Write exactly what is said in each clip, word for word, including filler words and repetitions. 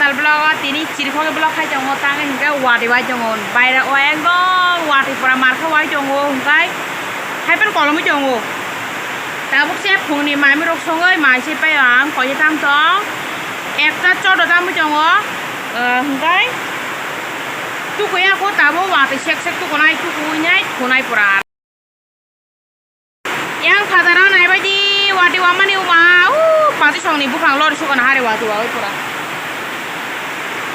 Vlog o tini chirikhok vlog khai tongo, tamo hinkhe watwi wai tongo, baira o ekdom watwi pura markha wai tongo, hinkhe hyper kolomwi tongo. Tabuk se phungni maimrok songwi mai se pai ang koi tam tong, ekta chodo tamwi tongo, ah, hinkhe tukui ako tabuk watwi sek sek tukunai, tukuinai thunai pura. Yang phataro naibaidi watwi wamani wngma, o pati songni buphang lori sukana hari watwi wawi pura.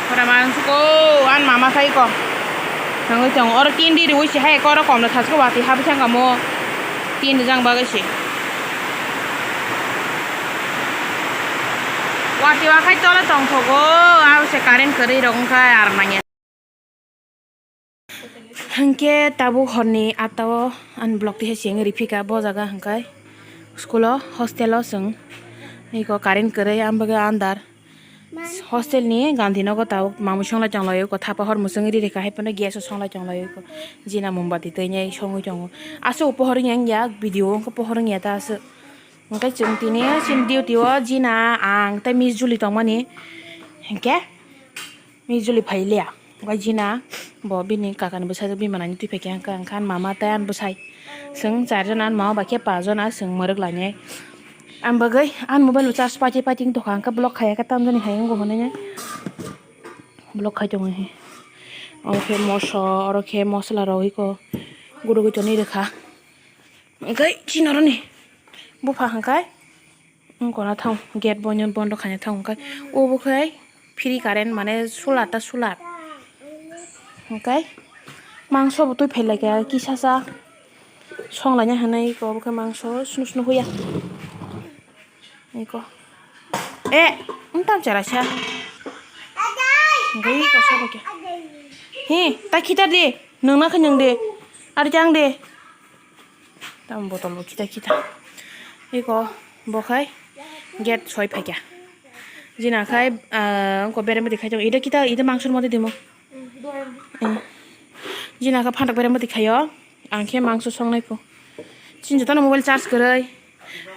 Pura man suko, an mama khai ko. Nangwi tong oro tin di riwi si hai ko oro komno thasgo watwi habi thangkamo. Tin rijang bagwi si. Watwi wakhai tolo tongthogo, abo se current kwrwi rok wngkha ar manya. Hinkhe tabuk horni atta o ani vlog twi hai se wngwi riphi kha. Bo jaga hinkhe school o, hostel o chwng iko current kwrwi, ang bagwi andar. Hostel ni Gandhi nogo tabuk mamwi songlai tonglaio, iko thapa hor mwchwngwi ri rikha, hai phano gas o songlai tonglaio, iko jina mombati twi nai songwi tongo. Aswk pohor wngya, video wngkha pohor wngya ta aswk. Hinkhe chwng tini chini duty o jina ang tei Miss Juli tongmani hinkhe. Mijuli phai liya. Okai jina bo bini kakani bwsajwk bini manani twi phaikha, hwnkha hwnkha ani mama tei ani bwsai. Chwng charjon, ani mama bai khe pachjon, a chwng mwrwk lainai. Ani bagwi ani mobile bo charge paiti paiti wng tongkha, hwnkhe block khaiya khe tamjani hai wngo hwnwi. Block khai tongo he. Omo khe moso, oro khe mosola rogwi kho gurugwi tonwi rwkha. Hwnkhe chini oroni bupha hwnkhe. Wngkona thang gate boino bondo khaina thang hwnkhe obo khe free current mane solar ta solar hwnkhe mangso bo twi phailaikha kisa sa songlaina hinwi eko obo khe mangso sunu sunu huya eko e wng tam chara sa hwnkhe eko sabo khe hi ta khitar di nwngna khe nwng di ar jang di. Tamo botol bo kita kita. Eko bo khai gate soi phaikya. Jina khai, ah, ko berem di khai jong. Ida kita, ida mangso mode dimo. Eh. Jina kha phantok berem di khayo. Ang khe mangso songnai pho. Chin joto no mobile charge kwrwi.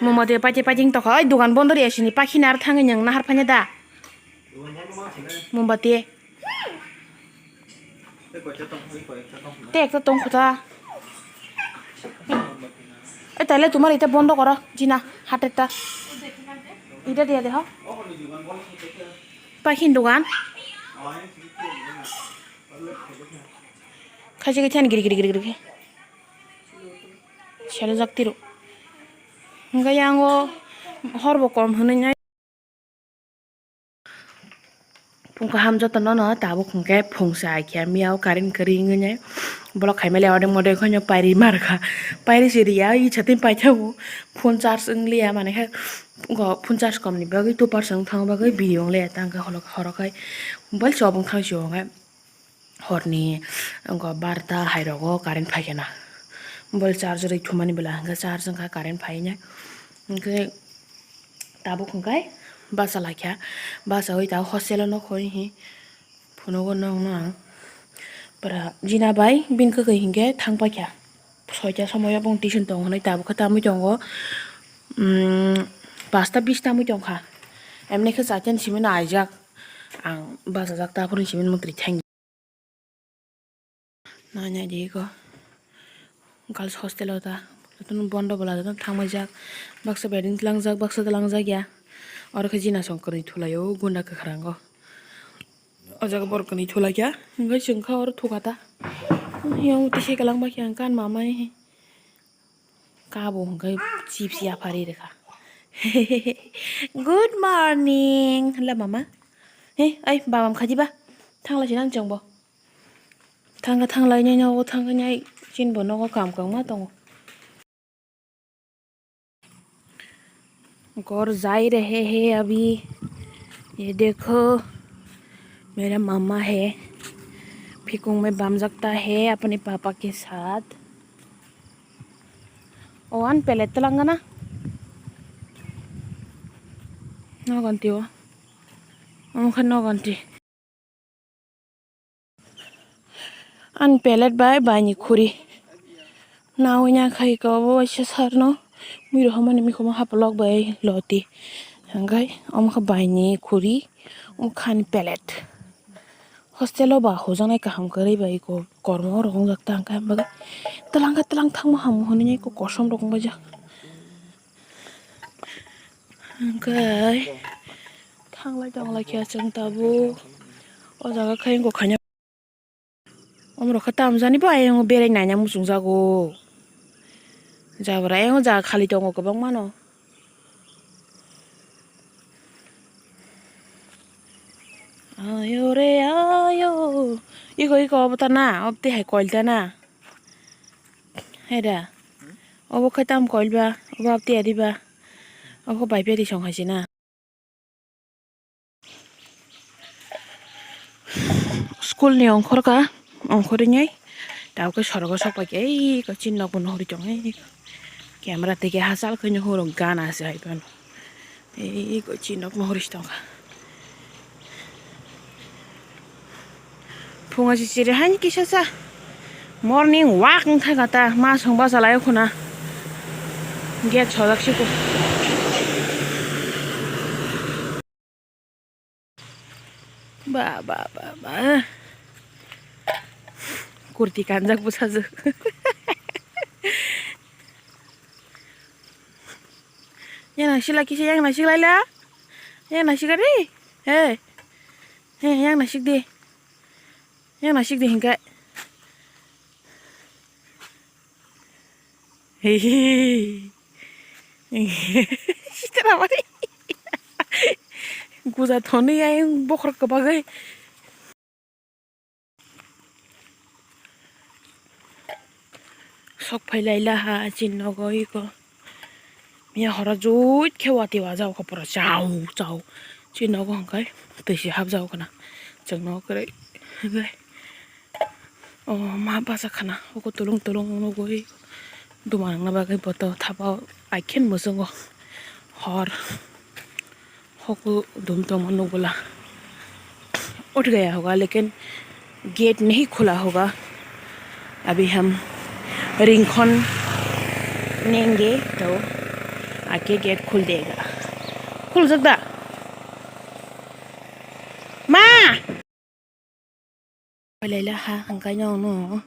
Mo mode paiti paiti tokha. Oi, dogan bondo ri asini pakhi nar thangwi nang nahar phanya da. Mombati. Te ekta tong kho ta. E taile tomar ita bondo koro jina hate ta. Ita dia de ho. Pakhin dogan. Khaji khaji ani giri giri giri giri. Selo jak tiro. Hingga yang o hor bo kom hwnwi nai. Phung kaham joto no no tabuk hwnkhe phung sa khe miyao current kwrwi wngwi nai. Bolok khaimali odek modek khaino pairi mar kha. Pairi se riya i chatwi paithago. Phone charge wngliya mane khe phone charge komni bagwi two percent wng thang bagwi video wngliya tang khe horo khai mobile chobong thang si o hwnkhai. Horni wngkha barta hairogo current phaikhe na. Mobile charge rwi thumani bwla hwnkhe charge wngkha current phaina. Hwnkhe tabuk hwnkhe bachalaikha. Bachaui tabuk hostel o nokho hi phunugo nokno ang. Pura jina bai bini kwkhwi hinkhe thangpaikha. Soita somoio bong tuition tongo hwnwi tabuk khe tamwi tongo. Umm, pasta bis tamwi tongkha. Emni khe chaitani simi no aijak. Ang bachajak ta phuru simi mwtwi thang. Nai nai di eko. Girls hostel o ta. Jotono bondo bwla jotono thangmajak. Baksa bedding tlangjak, baksa tlangjak ya. Oro khe jina song kwrwi thulaio gunda kwkhwrango. O jaga borok kwnwi thulai kha. Hwnkhe chwng kha oro thuka ta. Yang twi se kwlangma khe ang kan mamai. Kabo hwnkhe chips yaphari rwkha. Good morning, hwnla mama. He, ai, babam khajiba. Thanglai sinang chwngbo. Thangkha thanglai nai nogo thangkha nai chinbo nogo kam kwbangma tongo. घर जा रहे हैं अभी। ये देखो, मेरा मामा है, फिकुंग में बम सकता है अपने पापा के साथ। O an pele telangana. No ganti o. Ang khan no ganti. An pelet bai baini khuri. Nawi nya khai ka obo waisa sar no. Mui rohormani mikhumo hapolok bai loti. Hwnkhe omo khe baini khuri, omo khe ani pellet. Hostel o ba hujaknai kaham kwrwi bai ko-, kormo rok wngjak ta hwnkhe, hwnba khe twlang khe twlang thangma hamu hwnwi ko kosom rok wngbaijak. Hwnkhe thanglai tonglai khe chwng tabuk o jaga khe wngkha khaina. Omorok khe tamjani bo ayang berai naina muchungjago. Jabra ayang jaga khali tongo kwbangmano. Ayo re ayo. Iko iko obo ta na, obo twi hai koil ta na. Hai da. Obo khe tam koil ba, obo abtwi ari ba. Obo khe bai peri song hai se na. School ni ongkhor ka, ongkhor wngwi tabuk khe sorogo sok pai khe, ei ko chini nok bo nuhuri tongo, ei camera twi khe hachal khe nuhuro gana se hai phano, ei ko chini nok nuhuri se tongkha. Phungo se chiri haini kisa sa. Morning walk wng thangkha ta, ma song bachalaio khuna. Gate sojak siko. Ba, ba, ba, ba. Kurti kanjak bwsajwk. Yang naisik lai kisa, yang naisik lai la. Yang naisik di. He. He, yang naisik di. Yang naisik di hingke. Hehehe. Sitra mani. Guja thoni ayang bokhorok kwbagwi. Sok phai lai laha chini nogo iko. Miya horo jut khe watwi wajak kha pura chao chao. Chini nogo hwnkhe twi se hapjak khwna. Chwng nogo kwrwi hwnkhe. O ma bachak khwna. Oko tulung tulung nugwi duma nangna bagwi boto thapa aikhen muchungo hor. Hoko dum tongma nugula. उठ गया होगा, लेकिन गेट नहीं खुला होगा। अभी हम रिंगखोन नेंगे तो आके गेट खुल देगा। खुल सकता? Ma! Phailai la ha, hwnkhe no, no.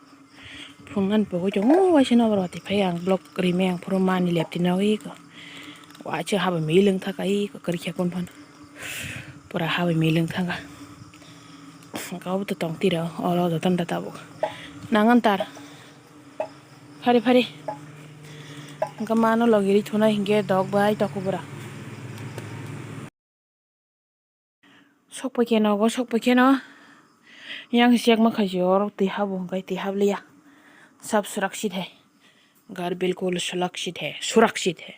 Phungnani pogwi tongo, waisa no abo rwtwi phai ang vlog rimai ang phuru mani lepti nogwi ko. Waisa habai milwng thaka iko kwrwikhe kun phano. Pura habai milwng thaka. Hwnkhe obo to tong tiro, oro jotono da tabuk. Nangan tar. Phari phari. Hwnkhe mano logi ri thunai hinkhe dok bai toko bwra. Sokpaikheno, ogo sokpaikheno. Yang siyakma khaisi oro twi habo hwnkhe twi habliya. Sab surakshit hai. Ghar bilkul surakshit hai, surakshit hai.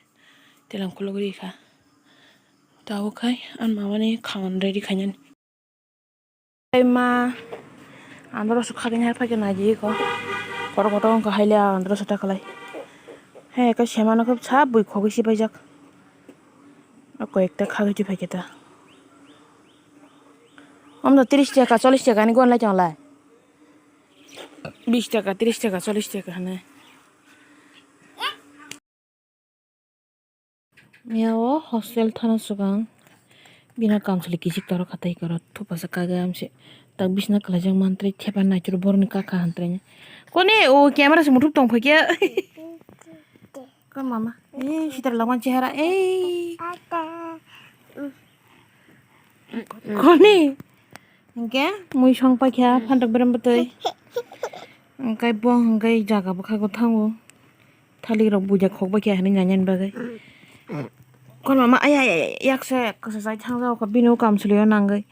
Telang khulugri kha. Tabuk khai, ang mamani khaman ready khainani. Tei ma, andro su khagin hai phai khe naidi ko. Kotor kotor wngkha haile andro su ta khlai. He, khe semano khe sa bui khogwi si paijak. O koyekta khagwi twi phaikhe ta. Omno tris taka, cholis taka ni gon lai tong lai. Bis taka, tris taka, cholis taka hwnwi. Mia o hostel thana swkang bini kamchwlwi kichik torok kha tei kwrwi thupasa kagwi amse tak bisina kwlaijak mantri thepa naituru borokni kaka hwntrani. Kone o camera se muthuk tong phaikhe. Ko mama, eh, sitra lama chehara, eh. Koni? Hingke mui song paikha phantok berem bwtwi. Hingke bo hingke jaga bwkha gothango. Thalik rok buja khok baikha hinui nainani bagwi. Kon mama, ai, ai, ai, yakse kwchajai thangjago bini o kamchwlwi o nangwi.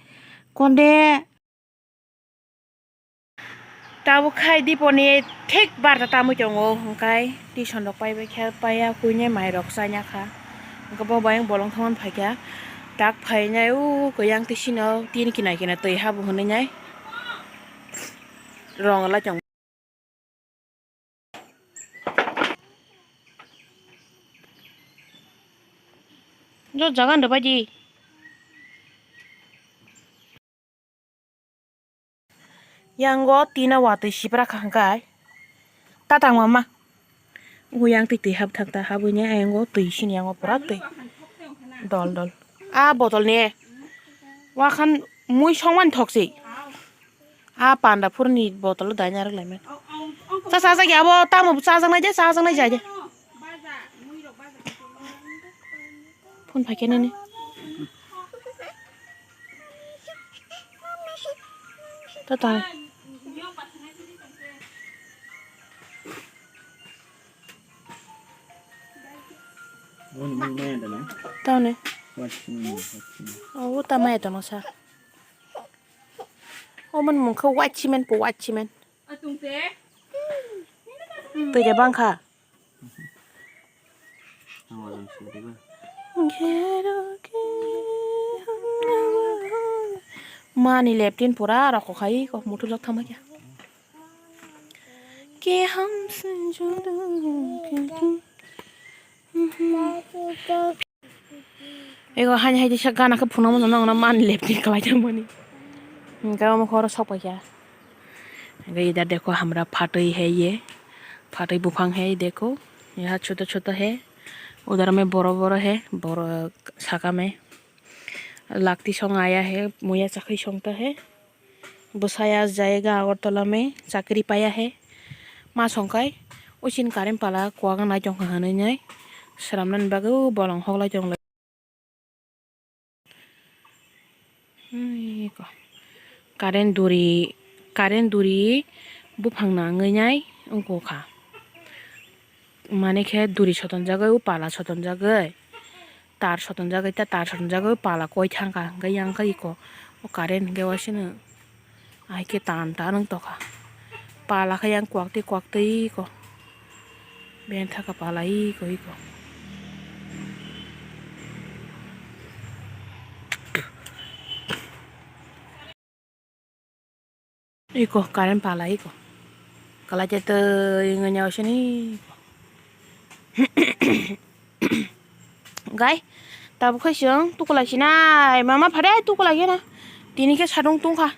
Konde. Tabuk khai diponi thik barta tamui tongo, hwnkhe tuition rok paibai khe paiya, kuinai mai rok chaina kha, hwnkhe bo bai bolong thangmani phaikha, tak phainai o kwyak twi sino tini kinai kinai twi habu hwnwi nai rong lai tongo. Jo jaga ndo baji. Yango tina watwi sipra kha hwnkhe tatang mama. Uyang twi twi hap thak ta habwini ayango twi sini yango pura twi dol dol. A botol ni wakhan mui songmani thokse. A panda phurni botol dai narwk lai man. Cha cha jagya abo tamo cha jangnai je cha jangnai jai de. Phone phaikhe nini. Ta ta. Tamni. Obo ta maya tongma sa. Omo ni mung khe watchman po watchman. Twi de bang kha. Mani leptin pura rokho khai kok muthulok thangma khe. Ke hum se juda ke tu. Ego hani hai disa gana khe phunukmano nangno mani leptin kwlai tongmani. Hwnkhe omo khoro sok paikha. Hwnkhe ida dekho hamra phatwi hai ye. Phatwi buphang hai dekho. Yaha choto choto hai. Udhar mein boro boro hai. Boro saka mein. Lakti song aya hai. Muya chakhwi songta hai. Bwsaya jaiga Agartala me chakri paya he. Ma songkhai, o chini current pala kwk nai tongkha hwnwi nai swnamnani bagwi o bolong hoklai tonglai. Ui ko. Current duri, current duri buphang nangwi nai wngkha. Mane khe duri sotonjagwi, o pala sotonjagwi, tar sotonjagwi, ta tar sotonjagwi, pala koi thangkha, hwnkhe yang khe iko o current hwnkhe waisano ahai khe tan tan wng tongkha. Pala khe yang kwak twi kwak twi iko bentha kha pala iko iko. Iko current pala iko. Kalai te twi wngya sini. Gai, tabuk khai siyang tukulai sinai. Mama phare tukulai na. Tini khe sadung tungkha.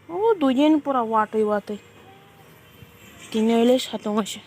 O dui din pura watwi watwi. Tini oile sadung ase.